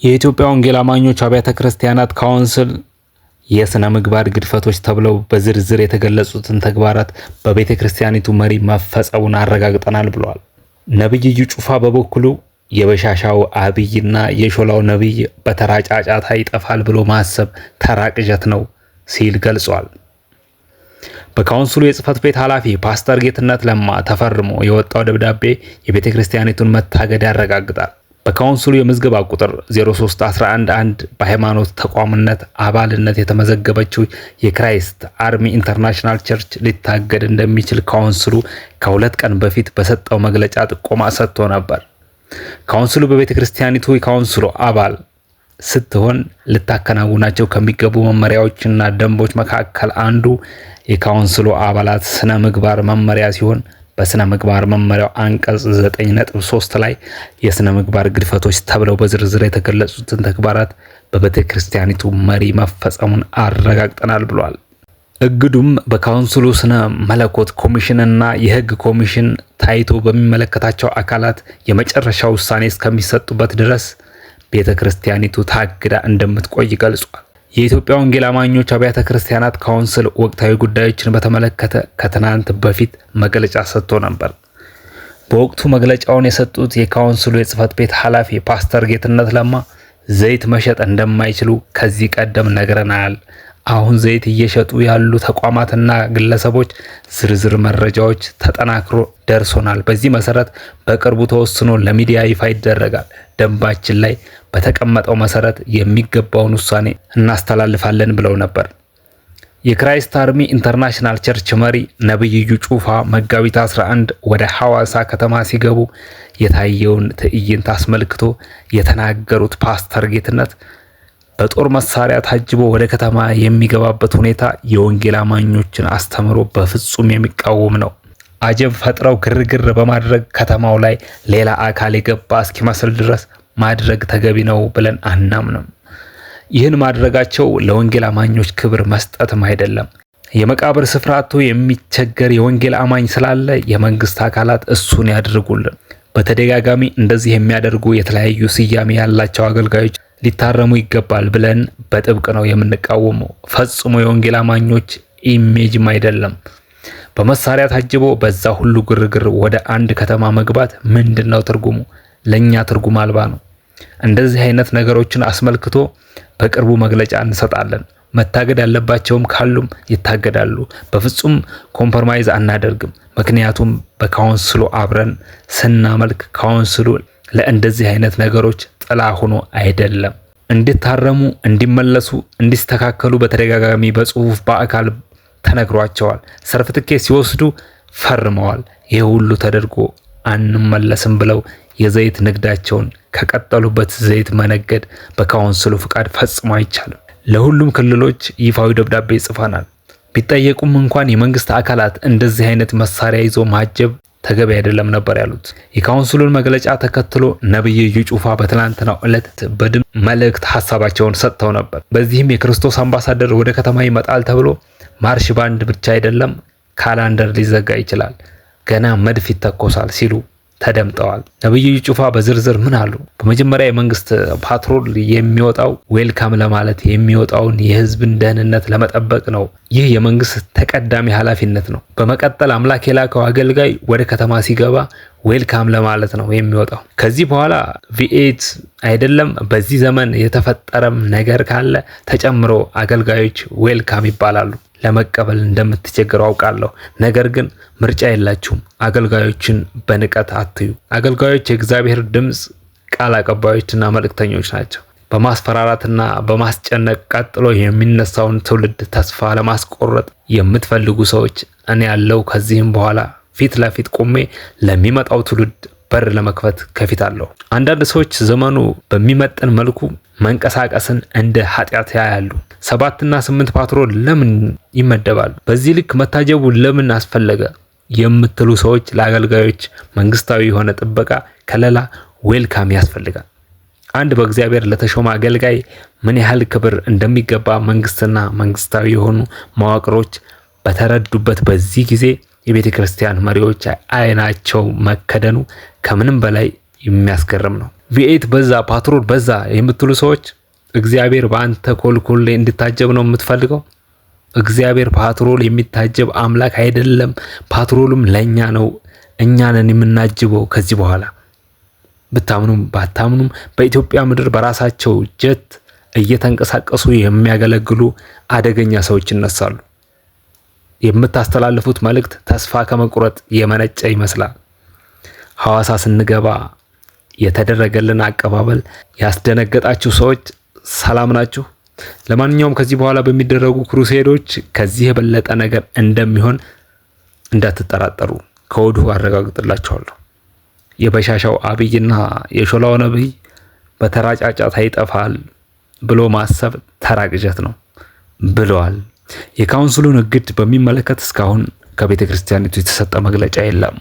የኢትዮጵያ ወንጌል አማኞች አብያተ ክርስቲያናት ካውንስል የስነ ምግባር ግድፈቶች ተብለው በዝርዝር የተገለጹትን ተግባራት በቤተ ክርስቲያኒቱ መሪ መፈጸሙን አረጋግጠናል ብለዋል። ነብይ እዩ ጩፋ በበኩሉ የበሻሻው አብይና የሾላው ነብይ በተራ ጫጫታ ይጠፋል ብሎ ማሰብ ተራ ቅዠት ነው ሲል ገልጿል። በካውንስሉ የጽህፈት ቤት ኃላፊ ፓስተር ጌትነት ለማ ተፈርሞ የወጣው ደብዳቤ የቤተ ክርስቲያኒቱን መታገድ ያረጋግጣል። በካውንስሉ የምዝገባ ቁጥር 03111 በሃይማኖት ተቋምነት አባልነት የተመዘገበችው የ Christ Army International Church ሊታገድ እንደሚችል ካውንስሉ ከ2 ቀን በፊት በሰጠው መግለጫ ጥቆማ ሰጥቶ ነበር። ካውንስሉ በቤተ ክርስቲያኒቱ የካውንስሉ አባል ስትሆን ልታከናውናቸው ከሚገቡ መመሪያዎችና ደንቦች መካከል አንዱ የካውንስሉ አባላት ስነ ምግባር መመሪያ ሲሆን፣ በስነ ምግባር መመሪያው አንቀጽ 9.3 ላይ የስነ ምግባር ግድፈቶች ተብለው በዝርዝር የተገለጹትን ተግባራት በቤተ ክርስቲያኒቱ መሪ መፈጸሙን አረጋግጠናል ብሏል። እግዱም በካውንስሉ ስነ መለኮት ኮሚሽንና የሕግ ኮሚሽን ታይቶ በሚመለከታቸው አካላት የመጨረሻ ውሳኔ እስከሚሰጡበት ድረስ ቤተ ክርስቲያኒቱ ታግዳ እንደምትቆይ ገልጿል። የኢትዮጵያ ወንጌል አማኞች አብያተ ክርስቲያናት ካውንስል ወቅታዊ ጉዳዮችን በተመለከተ ከትናንት በፊት መግለጫ ሰጥቶ ነበር። በወቅቱ መግለጫውን የሰጡት የካውንስሉ የጽህፈት ቤት ኃላፊ ፓስተር ጌትነት ለማ ዘይት መሸጥ እንደማይችሉ ከዚህ ቀደም ነግረናል። አሁን ዘይት እየሸጡ ያሉ ተቋማትና ግለሰቦች ዝርዝር መረጃዎች ተጠናክሮ ደርሶናል። በዚህ መሰረት በቅርቡ ተወስኖ ለሚዲያ ይፋ ይደረጋል። ደንባችን ላይ በተቀመጠው መሰረት የሚገባውን ውሳኔ እናስተላልፋለን ብለው ነበር። የ Christ Army International Church መሪ ነብይ እዩ ጩፋ መጋቢት 11 ወደ ሐዋሳ ከተማ ሲገቡ የታየውን ትዕይንት አስመልክቶ የተናገሩት ፓስተር ጌትነት፣ በጦር መሳሪያ ታጅቦ ወደ ከተማ የሚገባበት ሁኔታ የወንጌል አማኞችን አስተምህሮ በፍጹም የሚቃወም ነው። አጀብ ፈጥረው ግርግር በማድረግ ከተማው ላይ ሌላ አካል የገባ እስኪመስል ድረስ ማድረግ ተገቢ ነው ብለን አናምንም። ይህን ማድረጋቸው ለወንጌል አማኞች ክብር መስጠትም አይደለም። የመቃብር ስፍራ አጥቶ የሚቸገር የወንጌል አማኝ ስላለ የመንግስት አካላት እሱን ያድርጉልን። በተደጋጋሚ እንደዚህ የሚያደርጉ የተለያዩ ስያሜ ያላቸው አገልጋዮች ሊታረሙ ይገባል ብለን በጥብቅ ነው የምንቃወመው። ፈጽሞ የወንጌል አማኞች image ም አይደለም። በመሳሪያ ታጅቦ በዛ ሁሉ ግርግር ወደ አንድ ከተማ መግባት ምንድን ነው ትርጉሙ? ለእኛ ትርጉም አልባ ነው። እንደዚህ አይነት ነገሮችን አስመልክቶ በቅርቡ መግለጫ እንሰጣለን። መታገድ ያለባቸውም ካሉም ይታገዳሉ። በፍጹም compromise አናደርግም። ምክንያቱም በካውንስሉ አብረን ስናመልክ ካውንስሉ ለእንደዚህ አይነት ነገሮች ጥላ ሆኖ አይደለም። እንዲታረሙ፣ እንዲመለሱ፣ እንዲስተካከሉ በተደጋጋሚ በጽሁፍ፣ በአካል ተነግሯቸዋል። ሰርፍትኬት ሲወስዱ ፈርመዋል። ይህ ሁሉ ተደርጎ አንመለስም ብለው የዘይት ንግዳቸውን ከቀጠሉበት ዘይት መነገድ በካውንስሉ ፍቃድ ፈጽሞ አይቻልም። ለሁሉም ክልሎች ይፋዊ ደብዳቤ ጽፈናል። ቢጠየቁም እንኳን የመንግስት አካላት እንደዚህ አይነት መሳሪያ ይዞ ማጀብ ተገቢ አይደለም ነበር ያሉት። የካውንስሉን መግለጫ ተከትሎ ነብይ እዩ ጩፋ በትላንትናው ዕለት በድምፅ መልእክት ሀሳባቸውን ሰጥተው ነበር። በዚህም የክርስቶስ አምባሳደር ወደ ከተማ ይመጣል ተብሎ ማርሽ ባንድ ብቻ አይደለም ካላንደር ሊዘጋ ይችላል፣ ገና መድፍ ይተኮሳል ሲሉ ተደምጠዋል። ነብዩ እዩ ጩፋ በዝርዝር ምን አሉ? በመጀመሪያ የመንግስት patrol የሚወጣው welcome ለማለት የሚወጣውን የህዝብን ደህንነት ለመጠበቅ ነው። ይህ የመንግስት ተቀዳሚ ኃላፊነት ነው። በመቀጠል አምላክ የላከው አገልጋይ ወደ ከተማ ሲገባ welcome ለማለት ነው የሚወጣው። ከዚህ በኋላ V8 አይደለም፣ በዚህ ዘመን የተፈጠረም ነገር ካለ ተጨምሮ አገልጋዮች welcome ይባላሉ። ለመቀበል እንደምትቸገሩ አውቃለሁ። ነገር ግን ምርጫ የላችሁም። አገልጋዮችን በንቀት አትዩ። አገልጋዮች የእግዚአብሔር ድምፅ ቃል አቀባዮችና መልእክተኞች ናቸው። በማስፈራራትና በማስጨነቅ ቀጥሎ የሚነሳውን ትውልድ ተስፋ ለማስቆረጥ የምትፈልጉ ሰዎች እኔ ያለው ከዚህም በኋላ ፊት ለፊት ቆሜ ለሚመጣው ትውልድ በር ለመክፈት ከፊት አለሁ። አንዳንድ ሰዎች ዘመኑ በሚመጥን መልኩ መንቀሳቀስን እንደ ኃጢአት ያያሉ። ሰባትና ስምንት patrol ለምን ይመደባሉ? በዚህ ልክ መታጀቡ ለምን አስፈለገ? የምትሉ ሰዎች ለአገልጋዮች መንግስታዊ የሆነ ጥበቃ፣ ከለላ፣ welcome ያስፈልጋል። አንድ በእግዚአብሔር ለተሾመ አገልጋይ ምን ያህል ክብር እንደሚገባ መንግስትና መንግስታዊ የሆኑ መዋቅሮች በተረዱበት በዚህ ጊዜ የቤተ ክርስቲያን መሪዎች አይናቸው መከደኑ ከምንም በላይ የሚያስገርም ነው። V8 በዛ፣ ፓትሮል በዛ የምትሉ ሰዎች እግዚአብሔር በአንተ ኮልኮሌ እንድታጀብ ነው የምትፈልገው? እግዚአብሔር ፓትሮል የሚታጀብ አምላክ አይደለም። ፓትሮሉም ለእኛ ነው፣ እኛ ነን የምናጅበው። ከዚህ በኋላ ብታምኑም ባታምኑም በኢትዮጵያ ምድር በራሳቸው ጀት እየተንቀሳቀሱ የሚያገለግሉ አደገኛ ሰዎች ይነሳሉ። የምታስተላልፉት መልእክት ተስፋ ከመቁረጥ የመነጨ ይመስላል። ሐዋሳ ስንገባ የተደረገልን አቀባበል ያስደነገጣችሁ ሰዎች ሰላም ናችሁ? ለማንኛውም ከዚህ በኋላ በሚደረጉ ክሩሴዶች ከዚህ የበለጠ ነገር እንደሚሆን እንዳትጠራጠሩ ከወዲሁ አረጋግጥላችኋለሁ። የበሻሻው አብይና የሾላው ነብይ በተራ ጫጫታ ይጠፋል ብሎ ማሰብ ተራ ቅዠት ነው ብለዋል። የካውንስሉን እግድ በሚመለከት እስካሁን ከቤተ ክርስቲያኒቱ የተሰጠ መግለጫ የለም።